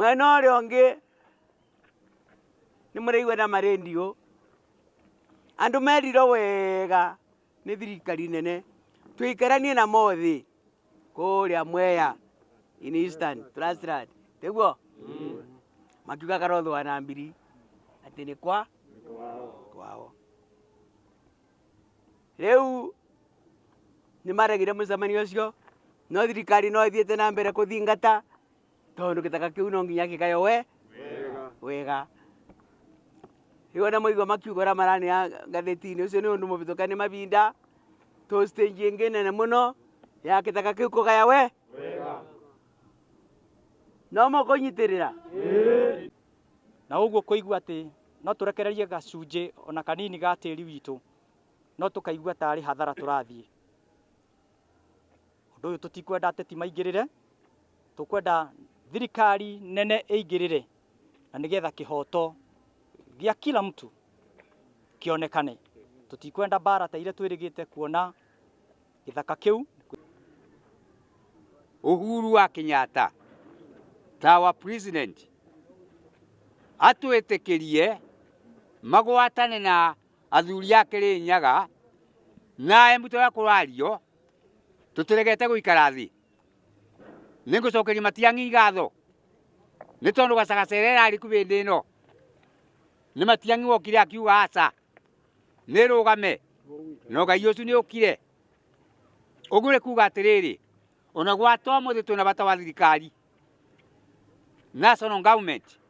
Mwena ũrĩa ũngĩ nĩ mũraigua na marendio andũ merirwo wega nĩ thirikari nene tũikaranie na mothĩ kũrĩa Mwea in Eastern Trustland tiguo makiuga karothwa na mbiri atĩ nĩ kwa kwao. Rĩu nĩ maregire mũcemanio ũcio no thirikari no ĩthiĩte na mbere kũthingata tondũ gĩthaka kĩu no nginya kĩgaywo we wega. Rĩu ona mwaigua makiuga ũrĩa maranĩa ngathĩti-inĩ ũcio nĩ ũndũ mũbĩtũka nĩ mabinda tũ stage ĩngĩ nene mũno ya gĩthaka kĩu kũgaya we no mũkũnyitĩrĩra. Na ũguo kũigua atĩ no tũrekererie gacunjĩ ona kanini ga tĩri witũ no tũkaigua tarĩ hathara tũrathiĩ. Ũndũ ũyũ tũtikwenda ateti maingĩrĩre, tũkwenda thirikari nene ĩingĩrĩre na nĩgetha kĩhoto gĩa kila mtu kĩonekane. Tũtikwenda mbara ta iria twĩrĩgĩte kuona gĩthaka kĩu. Uhuru wa Kenyatta ta wa president atwĩtĩkĩrie magwatane na athuri a Kĩrĩnyaga na Embu tũrĩa kũrario tũtiregete gũikara thĩ. Nĩngũcokeria Matiang'i ngatho nĩ tondũ gacagaca ĩrĩa ĩrarĩ kuo hĩndĩ ĩno nĩ Matiang'i wokire akiuga aca nĩ rũgame na ũgai ũcio nĩ ũkire. Ũguo nĩ kuga atĩrĩrĩ, ona gwata ũmũthĩ twĩna bata wa thirikari national government.